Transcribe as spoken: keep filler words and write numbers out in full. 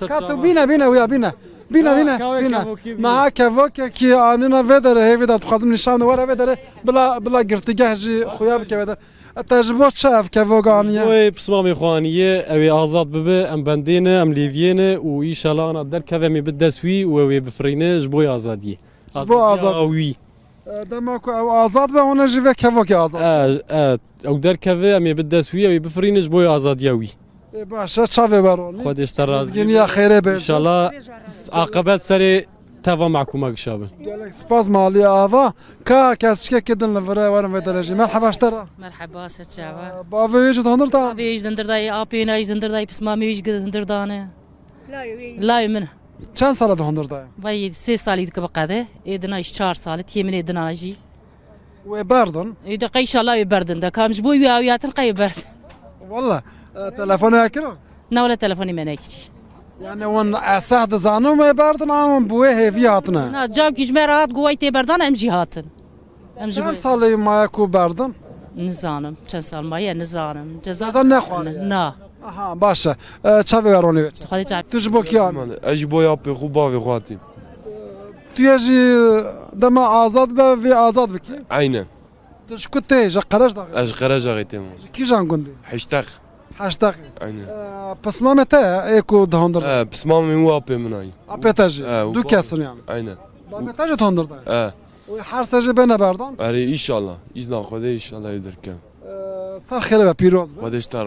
Ka tu bîne, bîne, wîya bîne. Bîne, bîne, bîne. Meha kevokekî anîne vê derê, hêvî de dixwazim nîşan de were vê derê. Bila, bila girtîgeh jî xuya bike vê derê. Te ji bo çi ev kevok aniye? Ji bo pismamê xwe aniye, ew ê azad bibe, em bendê ne, em lêviyê ne û îşallah ana derkeve em ê bi dest wî û ew ê bifirîne ji bo azadiyê. Ji bo azad- Azadiya wî. E, dema ku ew azad be, hûn jî vê kevokê azad. E, e, ew derkeve, em ê bi dest wî, ew ê bifirîne ji bo azadiya wî. Ê, baş e, çavê we ronî. Xwedê ji te razî. Zîniya xêrê be. Înşallah aqibet serê teva mehkûma gişa be. Gelek spas malî ava. Ka kesçikekê din li vir e, werin vê derê jî. Merheba ji te re. Merheba, ser çava. Bavê wê jî di hundir da? Bavê wê jî di hundir da ye, apê wê jî di hundir da ye, pismamê wê jî di hundir da ne. Layê wê. Layê min. Çend sala di hundir da ye? Vay, sê salî dike bi qede. Ê dina jî çar salî, tiyê min ê dina jî. Wê berdin? Ê de qey înşallah wê berdin de. Kam ji bo wî awiyatin qey wê berdin. Walla, e, telefonê kirin? Na wala telefonê me nekirî. Yani hûn eseh dizanin wê berdin, an hûn bi wê hêvî hatine? Na, cavkî ji me re hat, got, "Wey tê berdan", em jî hatin. Em jî Çend salê maye ku berdin? Nizanim, çend sal maye, nizanim. Ceza Ceza nexwariye? Na. Aha, baş e. E, çavê we ronî wê. Xwedê çav- Tu ji bo kî an? Ez ji bo apê xwe, bavê xwe hatîm. Tu yê jî dema azad be, vê azad bikî? Aynen. Tu ji ku tê? Ji Qerejdaxê? Ez ji Qerejdaxê têm. Ji kîjan gundî? Heşteq. Heşteq. Aynen. Ee, pismamê te ye, ê ku di hundir de? He, pismamê û apê min ayî. Apê te jî? He, û Du bavê. Kes in yani. Aynen. Bavê te jî di hundir de? He. Û her se jî bêne berdan? Erê, înşallah. Îzna Xwedê înşallah ê derkem. Ee, ser xêrê be, pîroz be. Xwedê ji te razî.